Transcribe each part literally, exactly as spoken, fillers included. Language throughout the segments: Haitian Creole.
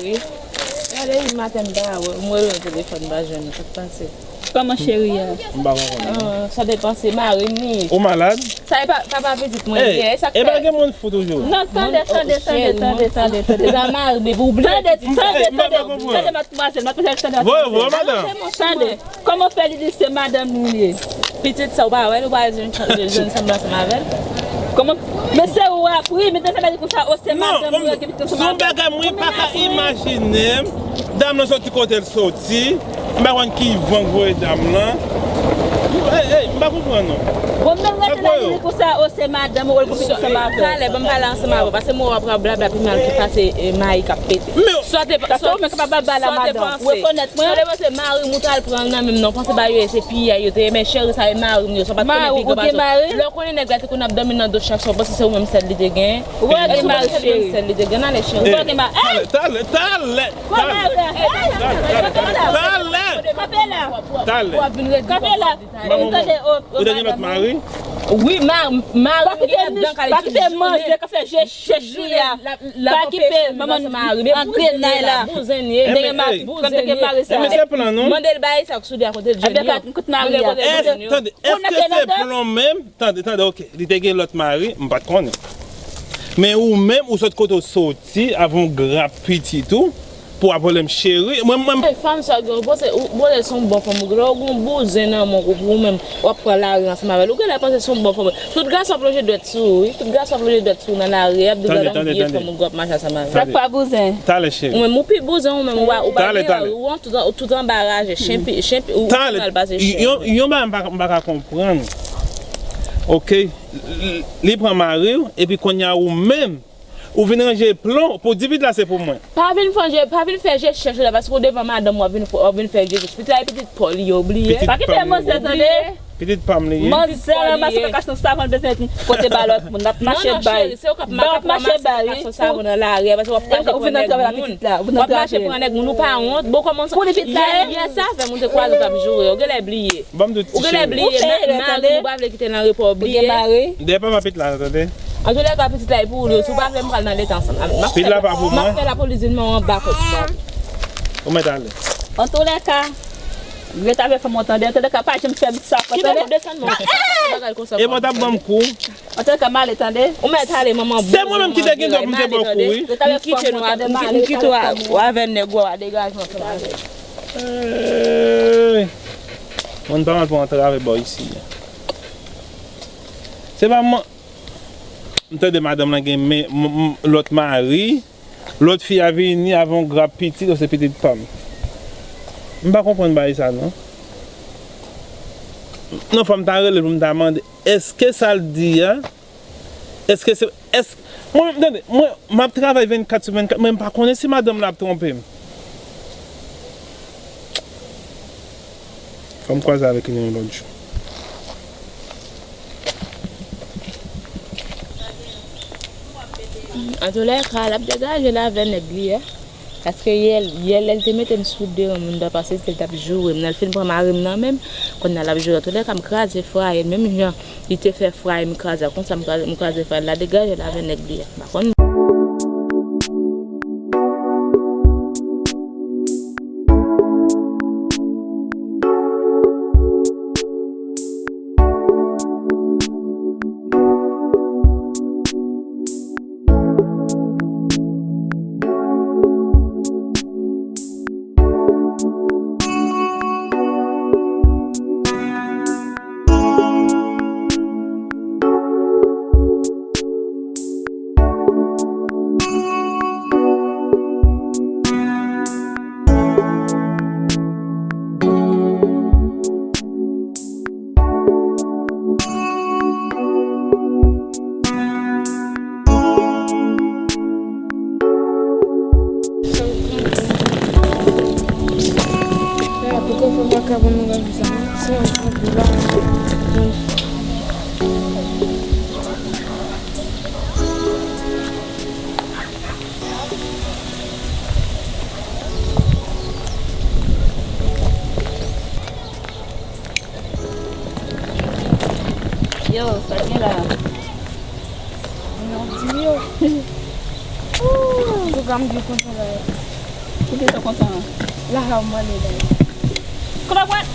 Gade, maten m pa wè, m rele nan telefòn, m pa jwenn li, sa k pase? Kòman cheri a? M pa konprann. Ah, sa depanse mari m li ye. Ou malad? Sa e pa, papa pitit mwen li ye, e sa k fè? E pa gen moun fou toujou. Non, tande, tande, tande, tande, tande, tande. Sa mari m, epi ou bliye pitit sa. Tande, tande, tande, tande, madmwazèl, madmwazèl, tande. Voye, voye, madanm. Tande, kòman fè li di se madanm li ye? Pitit sa ou pa wè l, ou pa jwenn, jwenn sanble ansanm avè l? Kòman? Men se ou a pri, men sa vle di konsa, o, se madanm ou ki pitit ansanm avè l. Non, se yon bagay mwen pa ka imajine m. Dam nan soti kote l soti. M pa konn ki van k voye dam lan. Ey, ey, m pa konprann non. Bon, men rete la, li di konsa, o, se madanm ou, l pou pitit ansanm avè l. Talè, ban m pale ansanm avè w, paske mwen wè w ap blabla pi mal ki pase, e, mayi k ap pete. Sa se ou menm ki pa ba la madanm. Rekonèt mwen. Sa te panse mari m ou t al pran l nan men m nan. Panse bagay yo se piyay yo te ye, men cheri sa e mari m yo. Sa pa t konnen pi gran pase. Lè w konnen nèg la te konn ap dòmi nan do chak swa, w panse se ou menm sèl li te gen? Ou pa gen mari cheri. Sèl li te gen, ale cheri. Ou pa gen mari. Talè, talè, talè. Talè. Talè. Kanpe la. Talè. Kanpe la. Ou tande, o, ou te gen lòt mari? Wi, ma, mari m gen lòt dan kay. Pa kite manje k ap fè je chèch li a. Pa kite manman angrenay la. Bouzen ye. Te gen mari, bouzen ye. Mande l bay sa k sou li a kote l jwenn yo. Kote mari a. Tande, èske se plon menm? Tande, tande, oke. Li te gen lòt mari, m pa t konnen. Men ou menm, ou sot kote w soti, avè yon grap pitit ou, pou w ap rele m cheri. Mwen, mwen. Ey, fanm sa gen, ou panse, ou panse se yon bon fanm ou gen, lè w gen yon bouzen nan men w pou ou menm, w ap pran lari ansanm avè l. Ou genlè panse se yon bon fanm. Tout gason ap lonje dwèt sou ou, wi. Tout gason ap lonje dwèt sou ou nan lari, y ap di w gad yon vye fanm ou gen w ap mache ansanm avè l. Sa k pa bouzen? Talè, cheri. Ou menm, ou pi bouzen ou menm, ou a, ou pa gen lari, ou tout an, tout anba raje, chen pi, chen pi, ou mal pase chen. Yon, yon bagay m pa, m pa ka konprann. Oke? Li pran mari w, epi kounye a ou menm, ou vin ranje plon pou di pitit la se pou mwen. Pa vin fè je, pa vin fè je chèch la, paske w devan madanm w ap vin, w ap vin fè je chèch. Pitit la e pitit pa w li ye, ou bliye. Pa kite manzè tande. Pitit pa m li ye. Manzè la, mache pa kache nan savann, bezwen kote ba lòt moun, n ap mache bay. Non, non, cheri, se ou k ap mache bay, wi. Ou vin nan travay la, pitit la, ou vin nan travay la. W ap mache pran nèg moun, ou pa wont. Bon, kòman sa? Pou li pitit la, yè, yè sa fè moun te kwaze w t ap joure, ou genlè bliye. Ban m di w ti cheri. Ou genlè bliye, mari m ou pa vle kite l nan repo, ou bliye. Dèyè papa pitit la, tande. Antoulèka, pitit la e pou ou li ye. Si w pa vle m pral nan leta ansanm. Pitit la pa pou mwen. M ap fè lapolis vin men w anba kòd sa. Ou mèt ale. Antoulèka, rete avèk fanm ou tande. Antoulèka, pa janm fè m sa ankò, tande. Kite m desann mwen. E bon, t ap ban m kou. Antoulèka, m ale, tande. Ou mèt ale, manman. Se mwen menm ki te gen dwa pou m te ba w kou, wi. M kite nou, m kite w avè nèg ou a, degaje w ansanm avè l. Ey. Moun pa mal pou antrave bò isi a. Se pa mwen. M tande madanm lan gen men, m, m, lòt mari, lòt fi a vini avè yon grap pitit, se pitit pa m. M pa konprann bagay sa non. Non, fò m ta rele l pou m ta mande, èske sa l di a, èske se, èske, mwen, tande, mwen, m ap travay vennkat sou vennkat, mwen m pa konnen si madanm lan ap twonpe m. Fò m kwaze avèk li yon lòt jou. Antoulèka, l ap degaje l avè nèg li a. Paske yè, yè lè l te mete m sou de yon moun dwa, paske se l t ap joure m. Nan l fin pran mari m nan men m, kounye a l ap joure. Antoulèka, m kraze fwaye l menm jan li te fè fwaye m kraze a. Konsa m kraze, m kraze fwaye l la, degaje l avè nèg li a. M pa konn. Yo, sa gen la? Non, di yo. Ooh, pwogram gen konsa la. Ou gentan kontan an? La, la, mwen ale la. Kote w pral?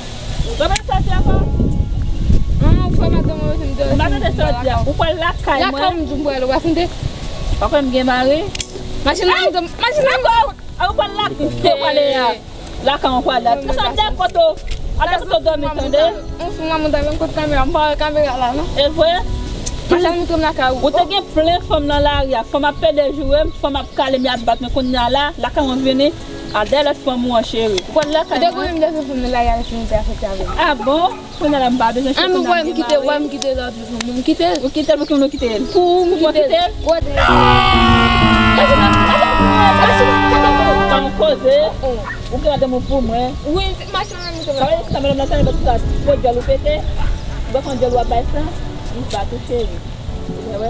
Ou pral sòti ankò? Non, ou fè madanm mwen vin dèyè. Ou pa tande sa w di a? Ou pral lakay mwen? Lakay mwen, m di w pral, ou pa tande? Pa kwè m gen mari? Machin nan, machin nan. Ankò! A, ou pral lakay, ou pral ale a. Lakay mwen pral la. Tout sa dèyè kote w. A dèyè kote w dòmi, tande? Ou fou, manman, w ta vin kot kamera, m pa wè kamera la, non. E vre? Machin nan, montre m lakay ou. Ou te gen plen fanm nan lari a. Fanm ap pede joure m, fanm ap kale m, y ap bat mwen. Kounye a la, lakay mwen vini. A dèyè lòt fanm ou an, cheri. Ou konn lakay mwen. Ou te konnen m te fè fanm nan lari a, lè fini te a soti avè m. A bon? Kounye a la m pa bezwen cheri. An, nou wè m kite, wè m kite lòt fanm, m kite l. Ou kite l, pou ki moun ou kite l? Pou ou, m kite l. Kote? Machin nan, machin nan, machin nan, machin nan. Ou gen madanm ou pou mwen. Wi, machin nan, machin nan. Sa vle di sa, madanm nan, sa vle di sa, pou dyòl ou pete. Ou pa konn dyòl ou ap bay sa. Li pa tou cheri. Ou wè?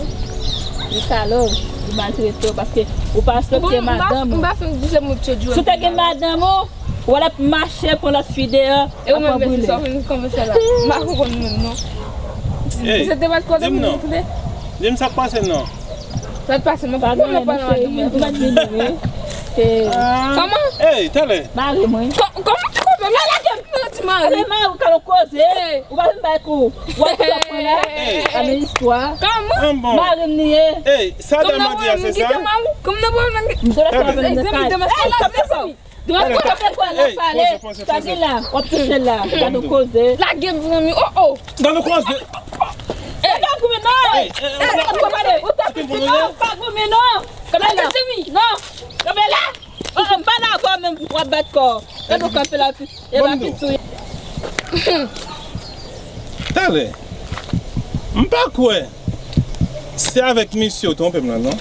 Li kale w, li maltrete w paske ou pa respekte madanm ou. M pa fin di se moun chod yo. Si w te gen madanm ou, ou al ap mache pran lòt fi deyò, ap pran brile. E ou menm, mèsi, sa w vin konvense la. M pa konprann menm, non. Hey, se te pa kote pou nou koute. Di m sa k pase non. Sa k pase, mwen pa konn pale madanm mwen. Ou pa di li, wi. Kòman? Hey, talè. Mari mwen. Kò-, kòman ti koze la? Lage m. Ti mari. Ale mari ou ka nan koze. Ou pa vin bay kou. Ou ap sòt mwen la. Ame istwa. Kòman? Mari m li ye. Ey, sa dam nan di a se sa? Kòm nan pwoblèm nan. M te lese mwen nan kay. Ey, kanpe sa. Dwa kote fè kwa la pale. Sa gen la. W ap touche la. Gade koze. Lage m zanmi. Oh, oh. Gade koze. Ey, pa goumen non. Ey, ey, ey, ou pa goumen non. Ou pa goumen non. Kanpe la. Non. Kanpe la. Oh, oh, m pa la ankò menm w ap bat kò. Gade w kanpe la. E pa pitou. Talè. M pa kwè se avèk misye w twonpe m la, non.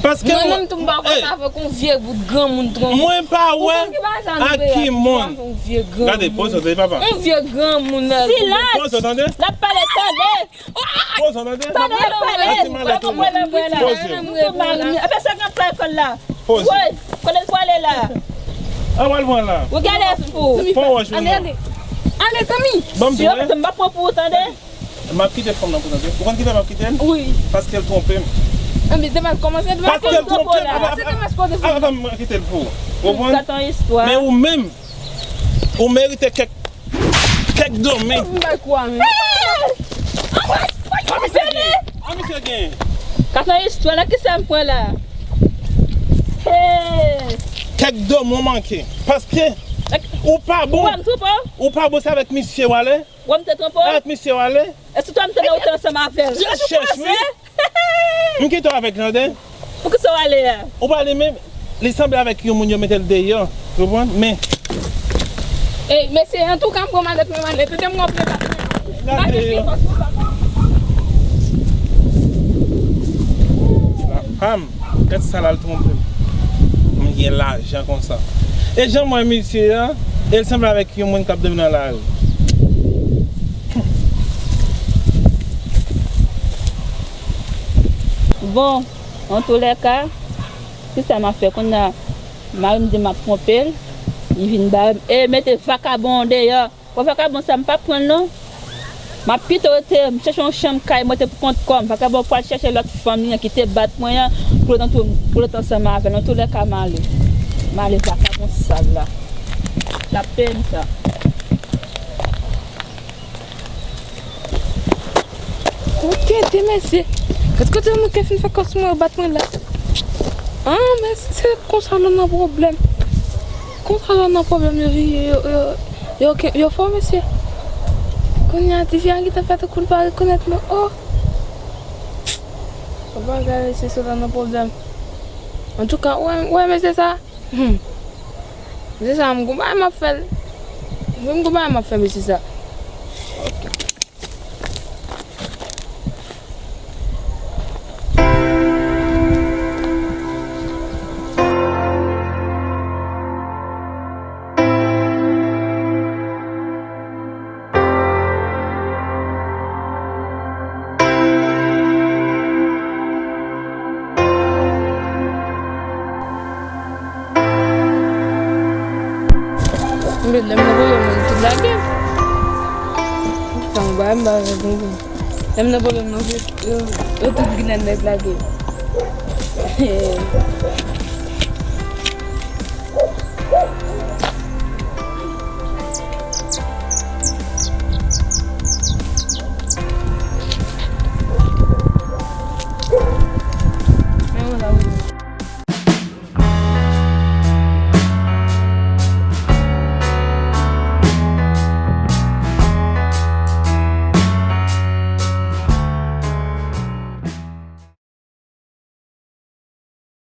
Paske mwen menm tou m pa kwè se avèk yon vye bout granmoun twonpe. Mwen pa wè ak ki moun. Gade, poze w, papa. Yon vye granmoun. Silans! Poze w, tande. L ap pale, tande. Poze w, tande. Tande, l ap pale. Poze w. Apre sa, gen pral kòl la. Poze. Woy, kote l pwale la? An pral pran la. Ou gade fou. Fon wòch vin non. Ale, ale. Ale, zanmi. Ban m tou, wi. M ap pran pou ou, tande. M ap kite fanm nan pou tande. Ou konn ki fè m ap kite l? Wi. Paske l twonpe m. Anben, demen kòmanse. Paske l twonpe m. Avan, avan, avan m kite l pou ou. Ou konprann? Men ou menm, ou merite kèk, kèk dòmi. Ou bay kou a men. An misye gen. An misye gen. Katan istwa la, kisa m pran la? Hey! Kèk dòmi w manke. Paske ou pa bon. Ou pa bon, se avèk misye w ale. Ou wè m te twonpe w? Avèk misye w ale. E si twa m te wè ou te ansanm avè l? Chèch, wi. M kite w avèk Janden. Poukisa w ale a? Ou pa li menm, li sanble avèk yon moun yo mete l deyò. Ou konprann? Men. Ey, mesye, antouka, m pran malèt mwen, malèt. Tande m, w ap leve. Gade yo. Pam, gad sa l al twonpe m. M gen lajan konsa. E jan m wè misye a, e l sanble avèk yon moun k ap dòmi nan lari. Bon, antoulèka, kisa m ap fè kounye a? Mari m di m ap twonpe l, li vin bare m. E mete vakabon deyò. Bon, vakabon sa, m p ap pran l non. M ap kite w rete, m chèche yon chanm kay mwen te pou kont kò m. Vakabon pral chèche lòt fanm li an ki te bat mwen an pou l ret antou-, pou l ret ansanm avè l. Antoulèka, m ale. M ale, vakabon sal la. L ap peye m sa. Kote te mesye? Gad kote moun te fin fè kòs mwen yo bat mwen la. Ah, men se konsa nou nan pwoblèm. Konsa nou nan pwoblèm, yo, yo, yo, yo, yo, yo fò, mesye. Kounye a, ti fi a gentan fè tankou l pa rekonèt mwen. Oh! Papa, gade, mesye, sot nan pwoblèm. Antouka, wè, wè, mesye sa. Hmm. Mesye sa, m gon bagay m ap fè l. M gon bagay m ap fè mesye sa. Men lè m nan pwoblèm, yo tout lage m. Sa m ba m ba konprann. Lè m nan pwoblèm, non, yo, yo tout vin nèt lage m.